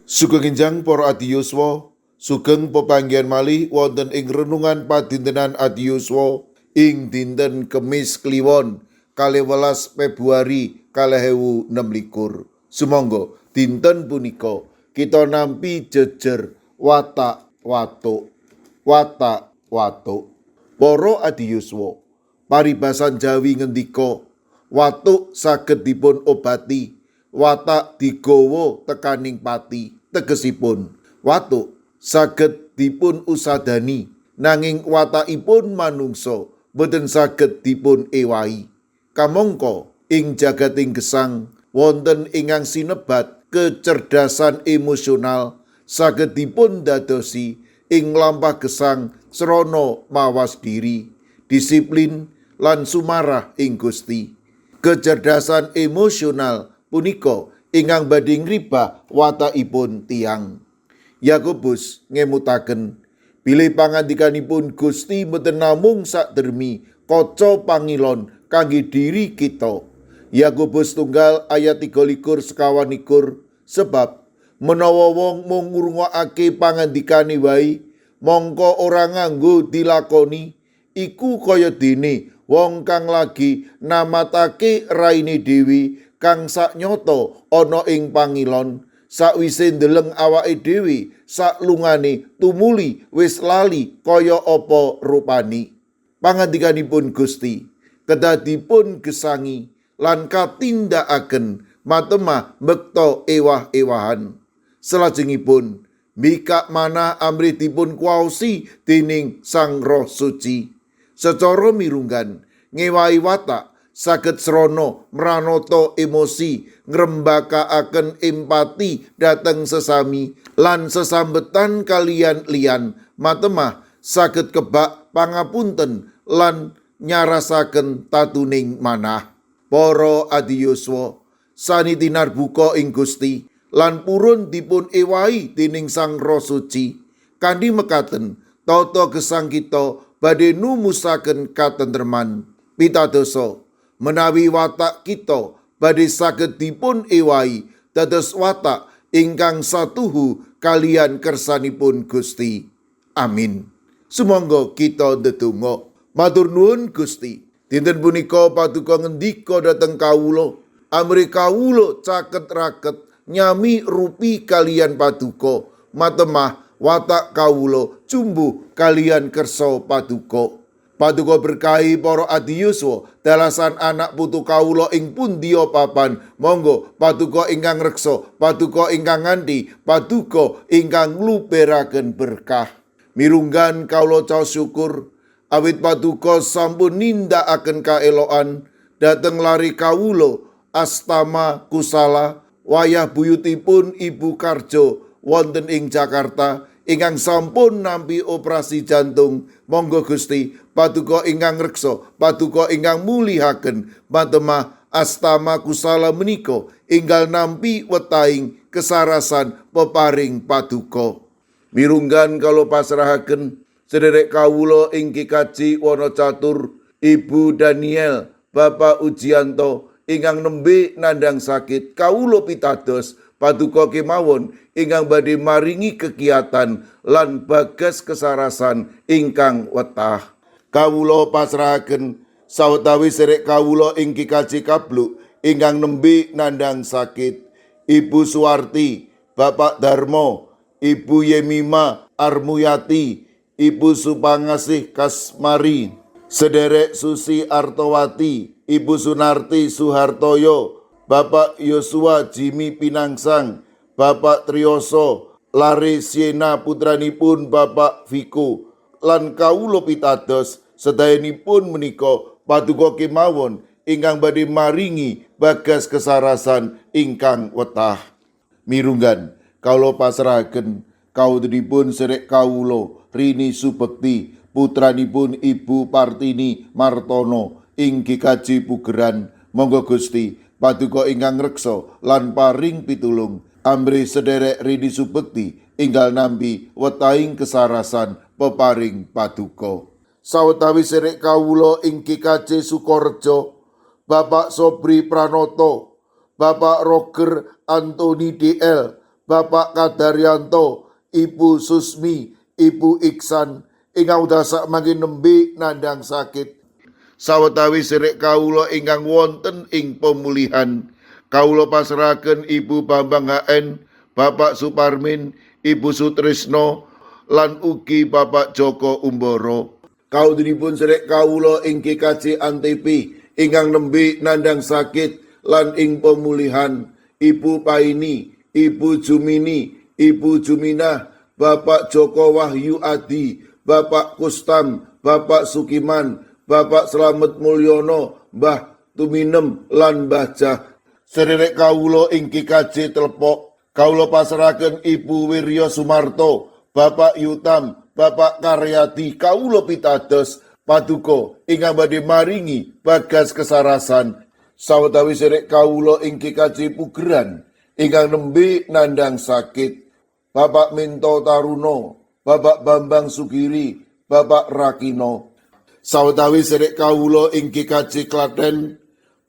Sugeng enjang para adiyuswa, sugeng pepanggihan malih wonten ing renungan padintenan adiyuswa ing dinten Kemis Kliwon 12 Februari 2026. Sumangga dinten punika kita nampi jejer watak watuk, watak watuk. Para adiyuswa, paribasan Jawi ngendika, watuk saged dipun obati, watak digawa tekaning pati. Tegesipun, watuk saged dipun usadani, nanging watakipun manungsa boten saged dipun ewahi. Kamangka ing jagating gesang wonten ingkang sinebat kecerdasan emosional saged dipun dadosi ing lampah gesang srana mawas diri, disiplin lan sumarah ing Gusti. Kecerdasan emosional punika ingkang badhe ngribah watakipun tiyang. Yakobus ngemutaken bilih pangandikanipun Gusti mboten namung sakdermi kaca pangilon kangge diri kita. Yakobus 3 ayat 23 21, sebab menawa wong mung ngrungokake pangandikane wae mongko ora nganggo dilakoni, iku kaya dene wong kang lagi namatake raine dhewe kang saknyata ana ing pangilon, sakwise ndeleng awake dhewe saklungane tumuli wis lali kaya apa rupane. Pangandikanipun Gusti kedah dipun gesangi lan katindakaken matemah mbekta ewah-ewahan. Salajengipun mbikak manah amrih dipun kuwaosi dening Sang Roh Suci. Secara mirunggan ngewahi watak saged srana mranata emosi, ngrembakakaken empati dhateng sesami lan sesambetan kaliyan liyan, matemah saged kebak pangapunten lan nyarasaken tatuning manah. Para adiyuswa, sani tinarbuka ing Gusti lan purun dipun ewahi dening Sang Roh Suci. Kanthi mekaten tata gesang kita badhe numusaken katentreman. Pitadosa, menawi watak kita badhe saged dipun ewahi dados watak ingkang satuhu kaliyan kersanipun Gusti. Amin. Sumangga kita ndedonga. Matur nuwun Gusti. Dinten punika paduka ngendika dhateng kawula, amrih kawula caket raket nyami rupi kaliyan paduka, matemah watak kawula jumbuh kaliyan kersa paduka. Paduka berkahi para adiyuswa, dalasan anak putu kawula ing pundi papan. Monggo paduka ingkang reksa, paduka ingkang nganti, paduka ingkang ngluberaken berkah. Mirunggan kawula caos syukur awit paduka sampun nindakaken kaeloan dhateng lare kawula Astama Kusala, wayah buyutipun Ibu Karjo wonten ing Jakarta ingkang sampun nampi operasi jantung. Monggo Gusti paduka ingkang reksa, paduka ingkang mulihaken matemah Astama Kusala menika enggal nampi wetahing kesarasan peparing paduka. Mirunggan kawula pasrahaken sederek kawula ing GKJ Wonocatur, Ibu Daniel, Bapak Ujianto ingkang nembe nandang sakit. Kawula pitados paduka kemawon ingkang badhe maringi kegiatan lan bagas kesarasan ingkang wetah. Kawula pasrahaken sawetawis sederek kawula ing GKJ Kabluk ingkang nembe nandang sakit, Ibu Suwarti, Bapak Darmo, Ibu Yemima Armuyati, Ibu Supangasih Kasmari, Sederek Susi Artowati, Ibu Sunarti Suhartoyo, Bapak Yosua Jimmy Pinangsang, Bapak Triyoso, Lare Siena putranipun Bapak Viko, lan kawula pitados sedayanipun menika paduka kemawon ingkang badhe maringi bagas kesarasan ingkang wetah. Mirunggan kawula pasrahaken kawontenipun sederek kawula Rini Subekti, putranipun Ibu Partini Martono ing GKJ Pugeran. Monggo Gusti paduka ingkang reksa lan paring pitulung amrih sederek Rini Subekti enggal nampi wetahing kesarasan peparing paduka. Sawetawis sederek kawula ing GKJ Sukorejo, Bapak Sobri Pranoto, Bapak Roger Anthony DL, Bapak Kadaryanto, Ibu Susmi, Ibu Iksan ingkang wekdal mangke nembe nandhang sakit. Sawetawis sedherek kawula ingkang wonten ing pemulihan, kawula pasrahaken Ibu Bambang HN, Bapak Suparmin, Ibu Sutrisno, lan ugi Bapak Joko Umboro. Kaudinipun sedherek kawula ing GKJ Antepi ingkang nembe nandhang sakit lan ing pemulihan, Ibu Paini, Ibu Jumini, Ibu Juminah, Bapak Joko Wahyu Adi, Bapak Kustam, Bapak Sukiman, Bapak Slamet Mulyono, Mbah Tuminem lan Mbah Jah. Sedherek kawula ing GKJ Telepok, kawula pasrahaken Ibu Wirya Sumarto, Bapak Yutam, Bapak Karyadi, kawula pitados paduka ingkang badhe maringi bagas kesarasan. Sawetawis sedherek kawula ing GKJ Pugeran ingkang nembe nandhang sakit, Bapak Minto Taruno, Bapak Bambang Sugiri, Bapak Rakino. Sawetawis sedherek kawula ing GKJ Klaten,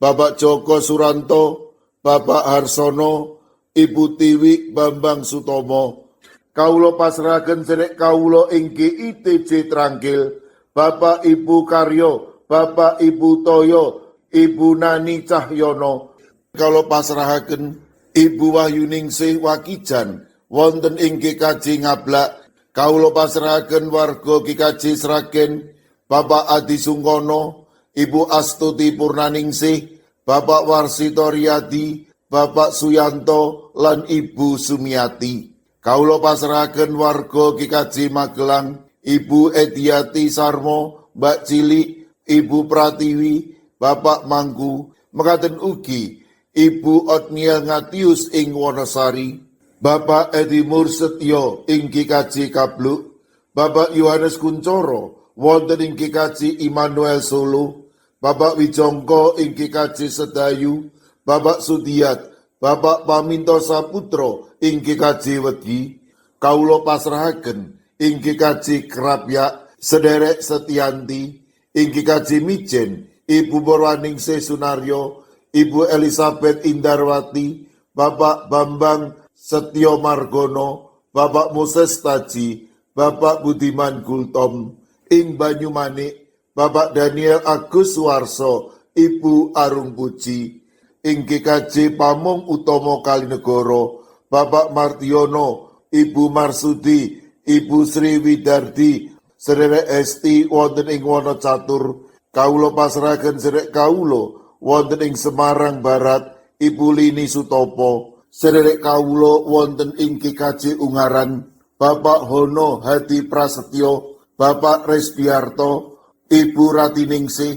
Bapak Joko Suranto, Bapak Harsono, Ibu Tiwi Bambang Sutomo. Kawula pasrahaken sedherek kawula ing GITJ Trangkil, Bapak Ibu Karyo, Bapak Ibu Toyo, Ibu Nani Cahyono. Kawula pasrahaken Ibu Wahyuningsih Wakijan wonten ing GKJ Ngablak. Kawula pasrahaken warga GKJ Sragen, Bapak Adi Sungkono, Ibu Astuti Purnaningsih, Bapak Warsito Riyadi, Bapak Suyanto, lan Ibu Sumiati. Kawula pasrahaken warga GKJ Magelang, Ibu Ediati Sarmo, Mbak Cilik, Ibu Pratiwi, Bapak Mangku, mekaten ugi Ibu Otniel Ngatius ing Wonosari, Bapak Edi Mursetyo ing GKJ Kabluk, Bapak Yohanes Kuncoro wonten ing GKJ Immanuel Solo, Bapak Wijongko ing GKJ Sedayu, Bapak Sudiat, Bapak Paminto Saputro ing GKJ Wedi, kawula pasrahaken ing GKJ Krapyak sederek Setianti, ing GKJ Mijen, Ibu Borwaningsih Sunaryo, Ibu Elizabeth Indarwati, Bapak Bambang Setyo Margono, Bapak Moses Taji, Bapak Budiman Gultom, ing Banyumanik, Bapak Daniel Agus Suwarso, Ibu Arung Puji, ing GKJ Pamong Utomo Kalinegoro, Bapak Martiono, Ibu Marsudi, Ibu Sri Widardi, sederek Esti wonten ing Wonocatur, kawula pasrahaken sederek kawula wonten ing Semarang Barat, Ibu Lini Sutopo, sederek kawula wonten ing GKJ Ungaran, Bapak Hono Hadi Prasetyo, Bapak Resdiarto, Ibu Ratiningsih,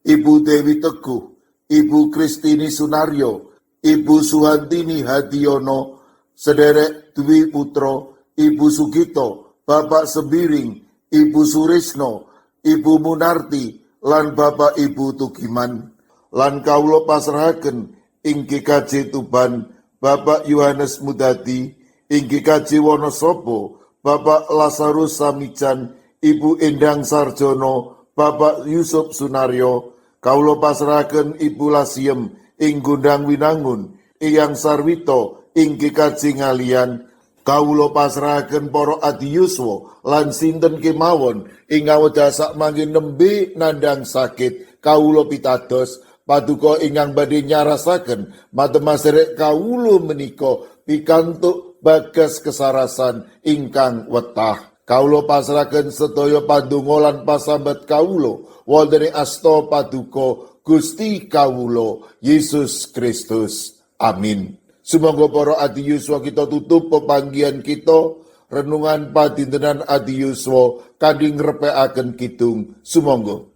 Ibu Dewi Teguh, Ibu Kristini Sunaryo, Ibu Suhantini Hadiono, sederek Dwi Putro, Ibu Sugito, Bapak Sembiring, Ibu Surisno, Ibu Munarti, lan Bapak Ibu Tugiman. Lan kawula pasrahaken ing GKJ Tuban, Bapak Yohanes Mudadi, ing GKJ Wonosobo, Bapak Lazarus Samijan, Ibu Endang Sarjono, Bapak Yusuf Sunaryo, kawula pasrahaken Ibu Lasiem ing Gondang Winangun, Eyang Sarwito ing GKJ Ngalian, kawula pasrahaken para adiyuswa lan sinten kemawon ing wekdal sakmangke nembe nandhang sakit, kawula pitados paduka ingkang badhe nyarasaken matema sedherek kawula menika pikantuk bagas kesarasan ingkang wetah. Kawula pasrahaken sedaya pandonga lan pasambat kawula wonten ing asta paduka Gusti kawula Yesus Kristus. Amin. Sumangga para adiyuswa kita tutup pepanggihan kita renungan padintenan adiyuswa kanthi ngrepekaken kidung. Sumangga.